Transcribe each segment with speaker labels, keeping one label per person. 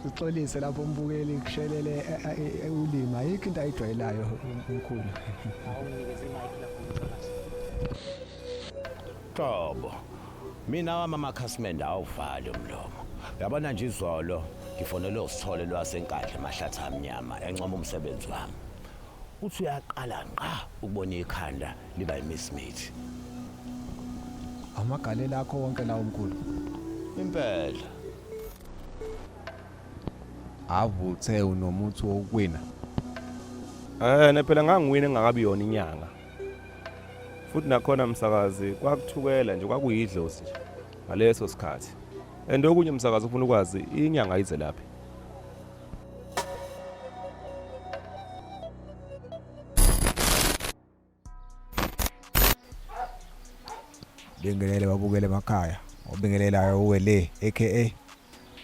Speaker 1: Uxolise lapho umbukeli kushelele ulimi, ayikho into ayijwayelayo umkhulu.
Speaker 2: Awunginikeze imic lapho umsakazi.
Speaker 3: Qobo. Mina wami amakhasimende awuvali umlomo. Uyabona nje izolo ngifonelwe uSithole lwaseNkandla emahlathi amnyama encoma umsebenzi wami. Uthi uyaqala ngqa ukubona ikhanda liba yimismith.
Speaker 1: Amagalelo akho wonke lawo mkhulu.
Speaker 3: Impela.
Speaker 4: Avuthe unomuthi wokuwina.
Speaker 5: Eh ne phela ngangiwina engakabi yona inyanga. Futhi nakhona msakazi kwakuthukela nje kwakuyidlozi nje ngaleso sikhathi. And okunye msakazi ufuna ukwazi inyanga ize laphi.
Speaker 4: Bingelele babukele emakhaya. Obingelelayo uwe le aka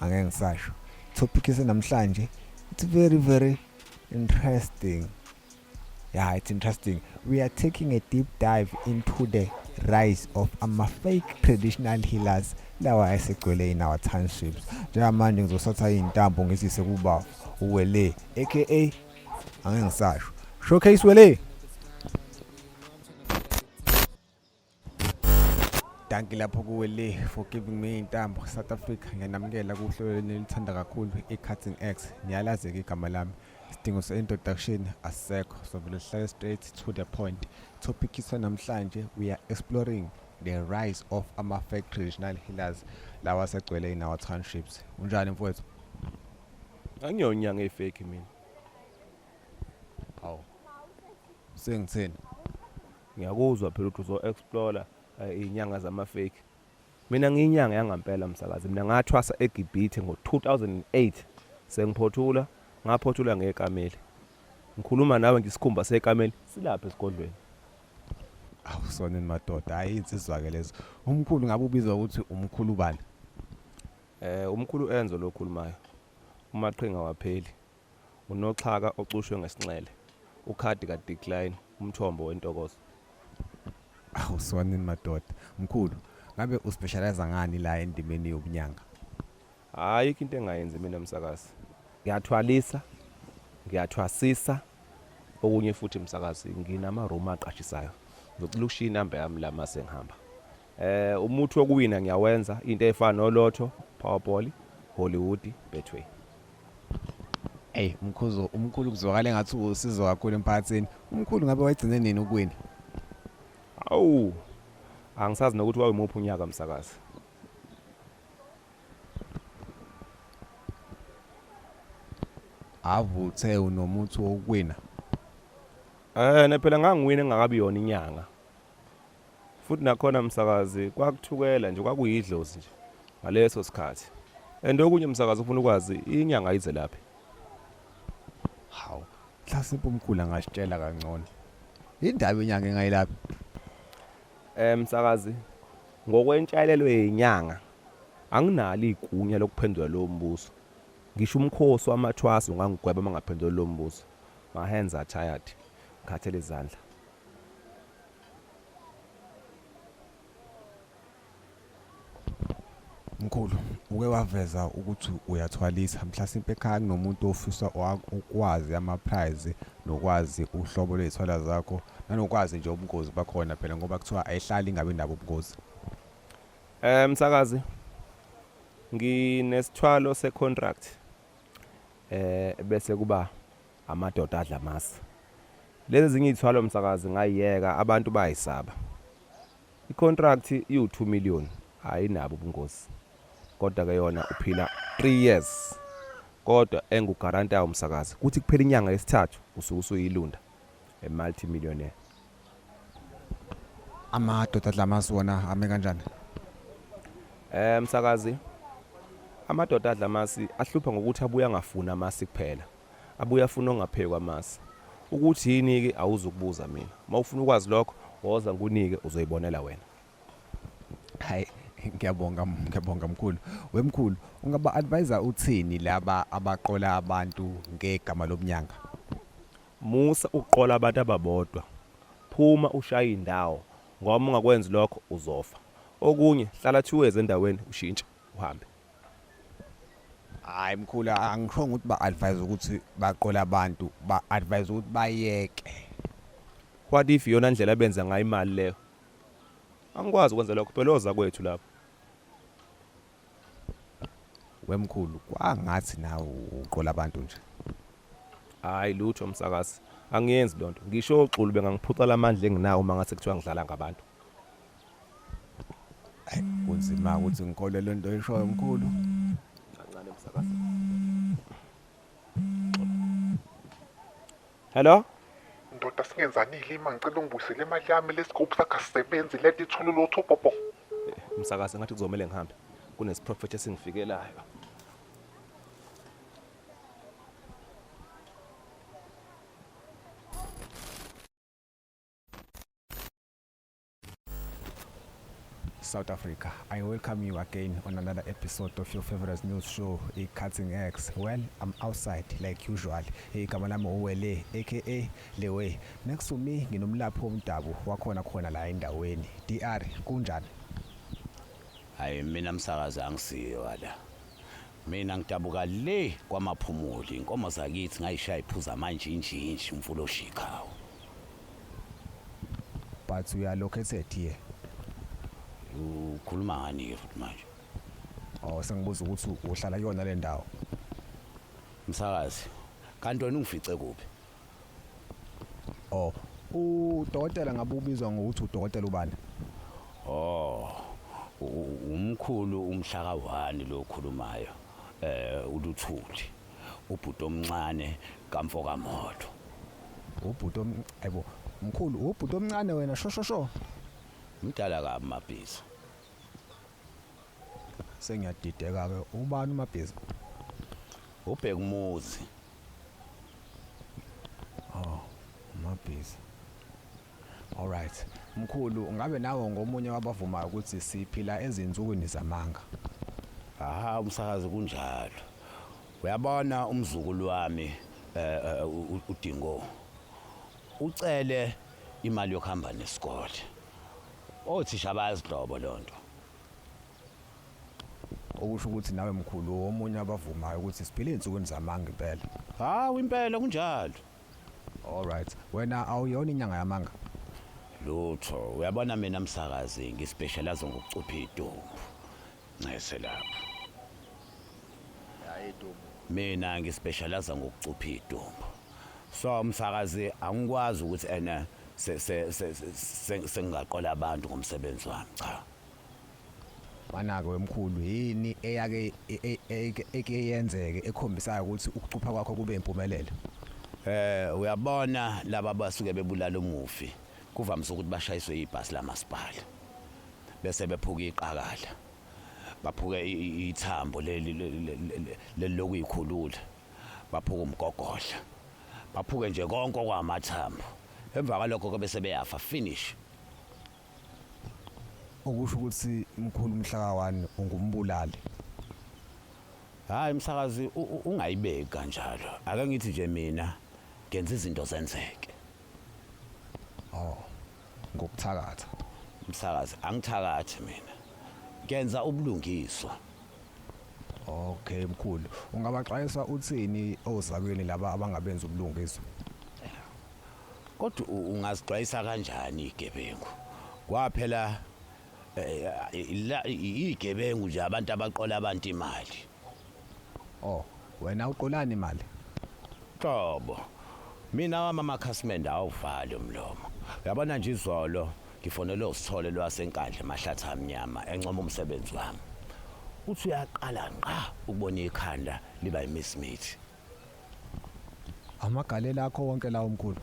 Speaker 4: angeke ngisasho. Topic esenamhlanje it's very very interesting. Yeah, it's interesting. We are taking a deep dive into the rise of ama fake traditional healers lawa esegcwele in our townships. Njengamanje ngizosatha izintambo ngizise kubafo uwele aka angeke ngisasho. Showcase wele. Dankie lapho kuwe le for giving me intambo South Africa. Ngiyanamukela kuhlelo enilithanda kakhulu i-Cutting X. Niyalazi-ke igama lami. Isidingo se-introduction asisekho, so vele sihlale straight to the point. Topic namhlanje we are exploring the rise of ama-fake traditional healers lawa asegcwele in our townships. Unjani mfowethu?
Speaker 5: Angiyonyanga efake mina.
Speaker 4: Hawu. Sengithini?
Speaker 5: Ngiyakuzwa phela ukuthi uzo explore izinyanga zama fake. Mina ngiyinyanga yangampela msakazi. Mina ngathwasa eGibhithe ngo-2008 sengiphothula ngaphothula ngekameli. Ngikhuluma nawe nje isikhumba sekameli silapha esigodlweni.
Speaker 4: Awu sonini madoda, hayi insizwa ke lezo. Umkhulu ngabe ubizwa ukuthi umkhulu bani?
Speaker 5: Eh umkhulu Enzo lo khulumayo. Umaqhinga wapheli. Unoxhaka ocushwe ngesinxele. Ukhadi ka decline umthombo wentokozo.
Speaker 4: Awu sonini madoda. Mkhulu, ngabe uspecialize ngani la endimeni yobunyanga?
Speaker 5: Hayi ikho into engayenzi mina msakazi. Ngiyathwalisa, ngiyathwasisa, okunye futhi msakazi nginama room aqashisayo. Ngizocela ukushiya inamba yami la mase ngihamba. Eh umuthi wokuwina ngiyawenza into efana nolotho, Powerball, Hollywood, Betway.
Speaker 4: Ey umkhuzo umkhulu kuzwakala engathi usizo kakhulu emphakathini. Umkhulu ngabe wayegcine nini ukuwina?
Speaker 5: Awu angisazi nokuthi wawumuphi unyaka msakazi.
Speaker 4: Avuthe unomuthi wokuwina.
Speaker 5: Eh ne phela ngangiwina engakabi yona inyanga. Futhi nakhona msakazi kwakuthukela nje kwakuyidlozi nje ngaleso sikhathi. And okunye msakazi ufuna ukwazi inyanga ize laphi.
Speaker 4: Hawu, mhlasimpe umkhulu angasitshela kangcono. Indaba inyanga engayilaphi.
Speaker 5: Eh msakazi ngokwentshayelelo yenyanga anginalo igunya lokuphendula lowo mbuzo. Ngisho umkhosi wamathwasa ungangigweba uma ngaphendula lowo mbuzo. My hands are tired. Ngikhathele izandla.
Speaker 4: Mkhulu, uke waveza ukuthi uyathwalisa mhlasimpe ekhaya kunomuntu ofisa ukwazi ama-prize nokwazi uhlobo lwey'thwala zakho nanokwazi nje ubungozi bakhona phela ngoba kuthiwa ayihlali ingabi nabo ubungozi.
Speaker 5: Eh msakazi nginesithwalo se contract eh bese kuba amadoda adla amasi. Lezi ezinye izithwalo msakazi ngayiyeka abantu bayisaba. I-contract iwu-2 million ayinabo ubungozi. Kodwa ke yona uphila 3 years. Kodwa engikugarantayo msakazi kuthi kuphela inyanga yesithathu usuke usuyilunda a multi millionaire.
Speaker 4: Amadoda adla amasi wona ame kanjani?
Speaker 5: Eh msakazi amadoda adla amasi ahlupha ngokuthi abuye angafuni amasi kuphela. Abuye afune ongaphekwa amasi. Ukuthi yini ke awuzukubuza mina. Uma ufuna ukwazi lokho woza ngikunike uzoyibonela wena.
Speaker 4: Hayi ngiyabonga ngiyabonga mkhulu. Wemkhulu ungaba advisor uthini laba abaqola abantu ngegama lomnyanga?
Speaker 5: Musa ukuqola abantu ababodwa. Phuma ushaye indawo ngoba uma ungakwenzi lokho uzofa. Okunye hlala 2 years endaweni ushintshe uhambe.
Speaker 4: Hayi mkhulu, angisho ukuthi ba-advise ukuthi baqole abantu, ba-advise ukuthi bayeke.
Speaker 5: What if iyona ndlela abenza ngayo imali leyo? Angikwazi ukwenza lokho phela oza kwethu lapho.
Speaker 4: Wemkhulu, kwangathi nawe uqola abantu nje.
Speaker 5: Hayi lutho msakazi, angiyenzi lonto. Ngisho oxulu bengangiphuca lamandla enginawo uma ngase kuthiwa ngidlala ngabantu.
Speaker 4: Hayi kunzima ukuthi ngikholwe le nto oyishoyo mkhulu.
Speaker 5: Kancane msakazi. Hello?
Speaker 6: Ndoda singenzani ilima ngicela ungibuyisele imali yami lesigubhu sakho asisebenzi lento ithula lutho popo.
Speaker 5: Msakazi ngathi kuzomele ngihambe. Kunesiprofetho esingifikelayo.
Speaker 4: South Africa, I welcome you again on another episode of your favorite news show, i-Cutting X. Well, I'm outside like usual. Igama lami uWele, aka Lewe. Next to me nginomlaphi womdabu wakhona khona la endaweni. DR, kunjani?
Speaker 3: Hayi mina msakazi angisiyo la. Mina ngidabuka le kwaMaphumuli, inkomo zakithi ngayishaya iphuza manje injinji umfulo oshikhawo.
Speaker 4: But we are located here.
Speaker 3: Ukhuluma ngani ke futhi manje?
Speaker 4: Oh, sengibuza ukuthi uhlala kuyona le ndawo.
Speaker 3: Msakazi, kanti wena ungifice kuphi?
Speaker 4: Oh, udokotela ngabe ubizwa ngokuthi udokotela ubani?
Speaker 3: Oh, umkhulu umhla ka1 lo khulumayo. Uluthuli. Ubhuti omncane kamfo kaMoto.
Speaker 4: Ubhuti ayibo, mkhulu, ubhuti omncane wena sho sho sho.
Speaker 3: Mdala kabi Mabhiza.
Speaker 4: Sengiyadideka ke, ubani uMabhiza?
Speaker 3: Ubheka umuzi.
Speaker 4: Oh, uMabhiza. All right. Mkhulu, ngabe nawe ngomunye wabavumayo ukuthi siphila ezinsukwini zamanga?
Speaker 3: Aha, umsakazi kunjalo. Uyabona umzukulu wami uDingo. Ucele imali yokuhamba nesikole. Othisha bayazihlobo lonto.
Speaker 4: Okusho ukuthi nawe mkhulu omunye abavumayo ukuthi siphila ezinsukwini zamanga impela.
Speaker 3: Hawu impela kunjalo.
Speaker 4: All right. Wena awuyona inyanga yamanga?
Speaker 3: Lutho, uyabona mina msakazi ngispecialize ngokucupha idumbu. Ncese lapho. Mina ngispecialize ngokucupha idumbu. So msakazi angikwazi ukuthi ena sengingaqola abantu ngomsebenzi wami, cha.
Speaker 4: Manake wemkhulu, yini eyake eke yenzeke ekhombisayo ukuthi ukucupha kwakho kube impumelelo?
Speaker 3: Uyabona laba basuke bebulala umufi kuvamise ukuthi bashayiswe ibhasi lamasipala bese bephuka iqakala, baphuke ithambo leli leli lokuyikhulula, baphuka umgogodla, baphuke nje konke okwamathambo. Emva kwalokho ke bese beyafa, finish.
Speaker 4: Okusho ukuthi mkhulu mhla ka1 ungumbulali.
Speaker 3: Hayi msakazi, ungayibeki kanjalo. Ake ngithi nje mina ngenza izinto zenzeke.
Speaker 4: Oh, ngokuthakatha.
Speaker 3: Msakazi, angithakathi mina, ngenza ubulungiswa.
Speaker 4: Okay mkhulu, ungabaxwayisa uthini ozakwini laba abangabenzi ubulungiswa?
Speaker 3: Kodwa ungazixwayisa kanjani igebengu? Kwaphela igebengu nje abantu abaqola abantu imali.
Speaker 4: Oh, wena uqolani imali?
Speaker 3: Qobo. Mina wami amakhasimende awuvali umlomo. Uyabona nje izolo ngifonele uSithole lwaseNkandla emahlathi amnyama encoma umsebenzi wami. Uthi uyaqala ngqa ukubona ikhanda liba imismithi.
Speaker 4: Amagalela akho wonke lawo mkhulu?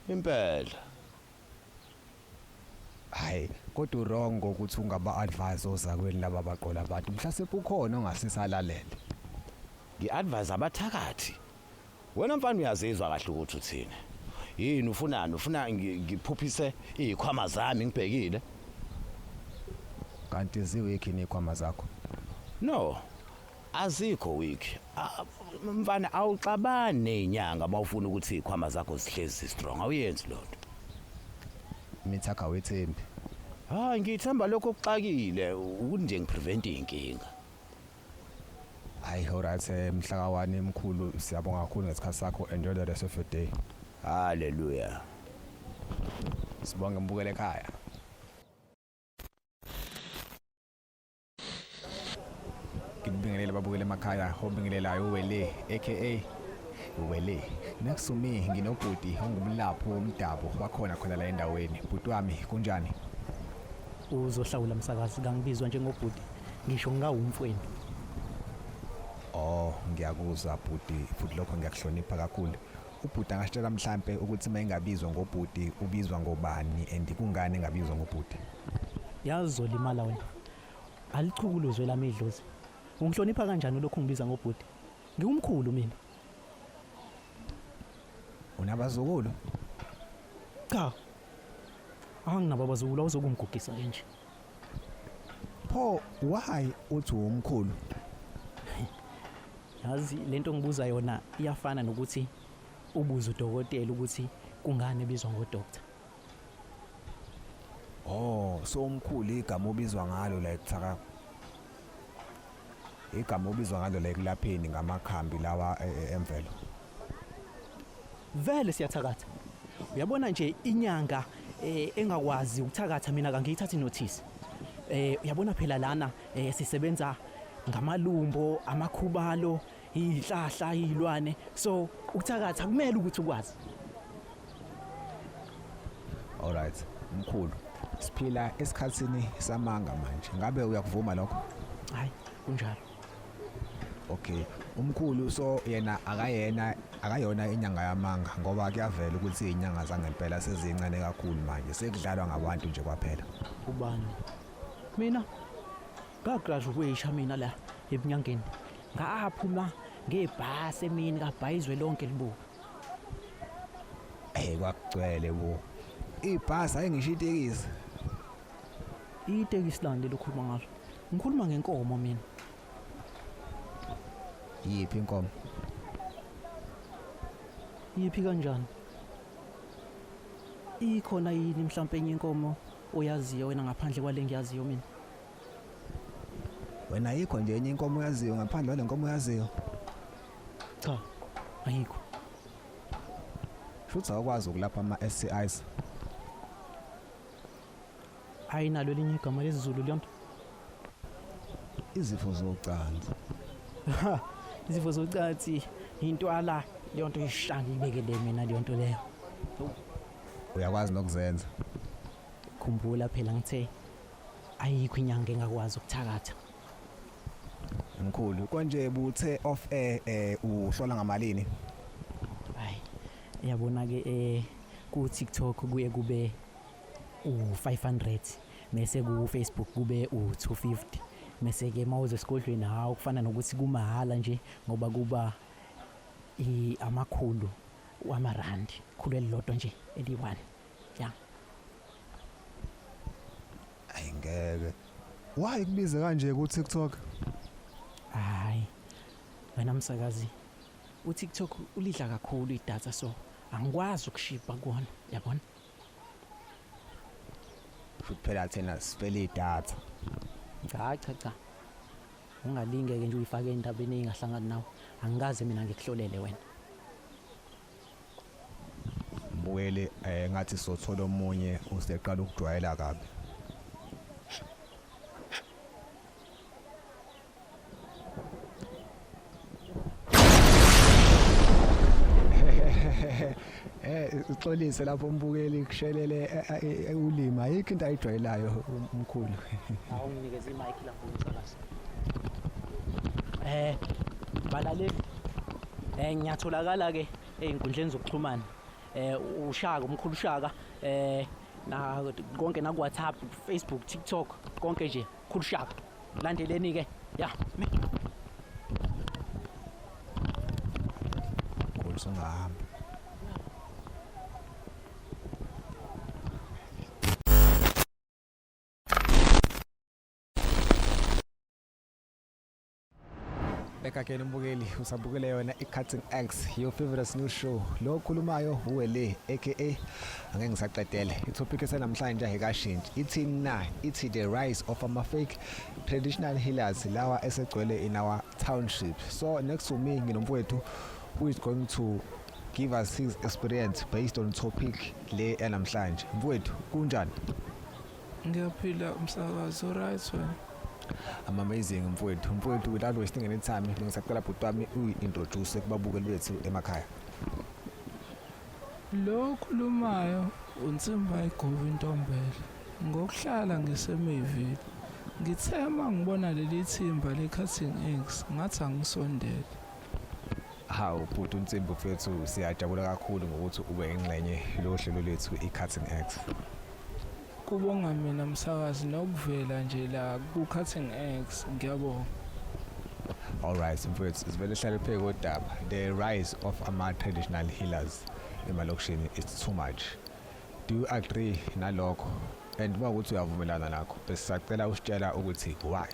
Speaker 3: Impela.
Speaker 4: Hayi, kodwa wrong ukuthi ungaba advise ozakweni laba abaqola abantu. Mhlawumbe ukhona ongasisalalela.
Speaker 3: Ngi-advise abathakathi. Wena mfana uyazizwa kahle ukuthi uthini. Yini ufunani? Ufuna ngiphuphise izikhwama zami ngibhekile?
Speaker 4: Kanti ziweak izikhwama zakho?
Speaker 3: No. Azikho weak. Mfana awuxabani nezinyanga mawufuna ukuthi izikhwama zakho zihlezi strong. Awuyenzi lonto.
Speaker 4: Mithakha wethembi.
Speaker 3: Hayi ngithemba lokho okuxakile ukuthi nje ngiprevent inkinga.
Speaker 4: Hayi, alright, mhla ka-1 mkhulu, siyabonga kakhulu ngesikhathi sakho. Enjoy the rest of your day.
Speaker 3: Haleluya.
Speaker 4: Sibonge mbukele ekhaya. Ngibingelele babukele emakhaya, obingelelayo uWele aka Wele. Next to me nginobhuti ongumlaphi womdabu wakhona khona la endaweni. Bhuti wami, kunjani?
Speaker 2: Uzohlawula msakazi, kangibizwa njengobhuti ngisho ngingawumfweni.
Speaker 4: Oh, ngiyakuzwa bhuti, futhi lokho ngiyakuhlonipha kakhulu. Ubhuti angasitshela mhlampe ukuthi uma engabizwa ngobhuti ubizwa ngobani and kungani engabizwa ngobhuti?
Speaker 2: Yazi uzolimala wena. Alichukuluzwe lami idlozi. Ungihlonipha kanjani ulokhu ungibiza ngobhuti? Ngiwumkhulu mina.
Speaker 4: Unabazukulu?
Speaker 2: Cha. Anginabo abazukulu, awuzokungigugisa ke nje.
Speaker 4: Pho why uthi umkhulu?
Speaker 2: Yazi lento ngibuza yona iyafana nokuthi ubuze udokotela ukuthi kungani ebizwa ngodoctor.
Speaker 4: Oh, so umkhulu igama obizwa ngalo la ekuthaka. Igama obizwa ngalo la ekulapheni ngamakhambi lawa emvelo.
Speaker 2: Vele siyathakatha. Uyabona nje inyanga engakwazi ukuthakatha mina kangiyithathi notice. Uyabona phela lana sisebenza ngamalumbo, amakhubalo, izihlahla, izilwane. So ukuthakatha kumele ukuthi ukwazi.
Speaker 4: Alright, mkhulu. Siphila esikhathini samanga manje. Ngabe uyakuvuma lokho?
Speaker 2: Hayi, kunjalo.
Speaker 4: Okay. Umkhulu so yena akayena akayona inyanga yamanga ngoba kuyavela ukuthi izinyanga zangempela sezincane kakhulu manje. Sekudlalwa ngabantu nje kwaphela.
Speaker 2: Ubani? Mina ngagraduate mina la ebunyangeni. Ngaphuma ngebhasi emini kabhayizwe lonke libuka.
Speaker 4: Hey, kwakugcwele bo. Ibhasi hayi ngisho itekisi.
Speaker 2: Itekisi lani leli okhuluma ngalo? Ngikhuluma ngenkomo mina.
Speaker 4: Yiphi inkomo?
Speaker 2: Yiphi kanjani? Ikhona yini mhlampe enye inkomo oyaziyo wena ngaphandle kwale ngiyaziyo mina?
Speaker 4: Wena yikho nje enye inkomo oyaziyo ngaphandle kwale nkomo oyaziyo?
Speaker 2: Cha, ayikho.
Speaker 4: Shuthi awukwazi ukulapha ama-STIs.
Speaker 2: Ayinalo elinye igama lesiZulu leyo nto.
Speaker 4: Izifo zocansi.
Speaker 2: Ha, izifo zocansi intwala leyo nto ishanga ibekele mina leyo nto leyo.
Speaker 4: Uyakwazi nokuzenza.
Speaker 2: Khumbula phela ngithe ayikho inyanga engakwazi ukuthakatha.
Speaker 4: Mkhulu, konje buthe off air uhlola ngamalini?
Speaker 2: Hayi. Uyabona ke ku TikTok kuye kube u500 mese ku Facebook kube u250 mese ke mawuze esigodlweni hawo kufana nokuthi kumahhala nje ngoba kuba amakhulu wamarandi khulu elilodwa nje eli-1 ya.
Speaker 4: Ayi ngeke.
Speaker 1: Why kubize kanje ku TikTok?
Speaker 2: Hayi. Wena msakazi, uTikTok ulidla kakhulu idatha so angikwazi ukushipa kuwona, yabona?
Speaker 4: Futhi phela thina sifele idatha.
Speaker 2: Cha cha cha. Ungalinge ke nje uyifake endabeni engahlangani nawe. Angikaze mina ngikuhlolele wena.
Speaker 4: Mbukeli ngathi sothola omunye useqala ukujwayela kabi.
Speaker 1: Uxolise lapho umbukeli kushelele ulimi, ayikho into ayijwayelayo umkhulu.
Speaker 2: Awunginikeze imic lapho umsakazi. Balaleli. Ngiyatholakala ke einkundleni zokuxhumana. Ushaka umkhulu ushaka na konke na ku WhatsApp, Facebook, TikTok, konke nje khulu shaka. Landeleni ke. Ya.
Speaker 4: Mkhulu sungahamba. Back again mbukeli, usabukele yona i-Cutting X, your favorite news show. Lo okhulumayo uwele aka angeke ngisaqedele. I-topic esenamhlanje ayikashintshi. Ithi na, ithi the rise of ama fake traditional healers lawa esegcwele in our township. So next to me nginomfowethu who is going to give us his experience based on topic le yanamhlanje. Mfowethu, kunjani?
Speaker 7: Ngiyaphila umsakazi, right wena?
Speaker 4: I'm amazing mfowethu. Mfowethu, without wasting any time, bengisacela bhuti wami uyi-introduce kubabukeli bethu emakhaya.
Speaker 7: Lo okhulumayo uNsimba iGobi Ntombela. Ngokuhlala ngiseMayville. Ngithe uma ngibona leli thimba le-Cutting X ngathi angisondele.
Speaker 4: Hawu bhuti uNsimbi mfethu, siyajabula kakhulu ngokuthi ube ingxenye lohlelo lethu i-Cutting X.
Speaker 7: Kubonga mina msakazi nokuvela nje la ku-Cutting X, ngiyabonga.
Speaker 4: Alright mfethu, sivele hlale phezu kodaba. The rise of ama traditional healers emalokishini is too much. Do you agree nalokho? And uma ukuthi uyavumelana nakho, besisacela usitshela ukuthi why?